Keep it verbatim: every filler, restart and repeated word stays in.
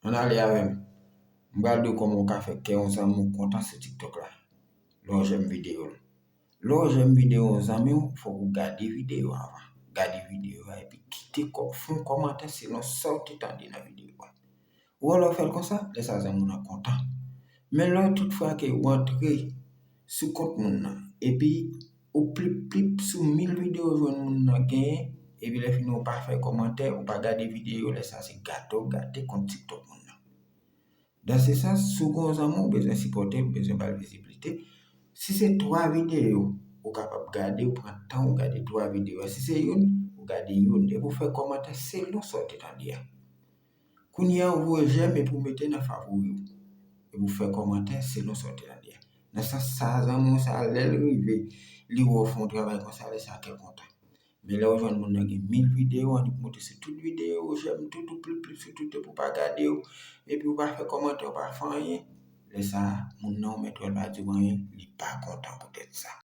Ann ale avè m. M pral di w kòman w ka fè kè yon zanmi w kontan sou TikTok la. Lè w jèm videyo l. Lè w jèm videyo yon zanmi w, fòk ou gade videyo a avan. Gade videyo a epi kite kò, fè yon kòmantè selon sa w te tande nan videyo a. Ou wè lè w fè l konsa, lè sa zanmi w nan kontan. Men lè tout fwa ke ou antre sou kont moun nan, epi ou plip plip sou mil videyo jwenn moun nan genyen, epi lè fini ou pa fè kòmantè, ou pa gade videyo, lè sa se gate w gate kont TikTok moun nan. Dans ce sens, si w gen yon zanmi w bezwen sipòte l, ou bezwen ba l vizibilite, si se twa videyo ou kapab gade, ou pran tan ou gade twa videyo, si se youn, ou gade youn, epi ou fè kòmantè selon sa w te tande a. Kounye a, ou voye jèm epi ou mete nan favori w. Epi ou fè kòmantè selon sa w te tande a. Nan sans sa, zanmi w sa, lè l rive, li wè w fè yon travay konsa, lè sa kè l kontan. Men lè w jwenn moun nan gen mil videyo, annik monte sou tout videyo, jèm tout, ou plip plip sou tout, epi ou pa gade yo, epi ou pa fè kòmantè, ou pa fè anyen, lè sa, moun nan ou mèt wè l pa di w anyen, li pa kontan poutèt sa.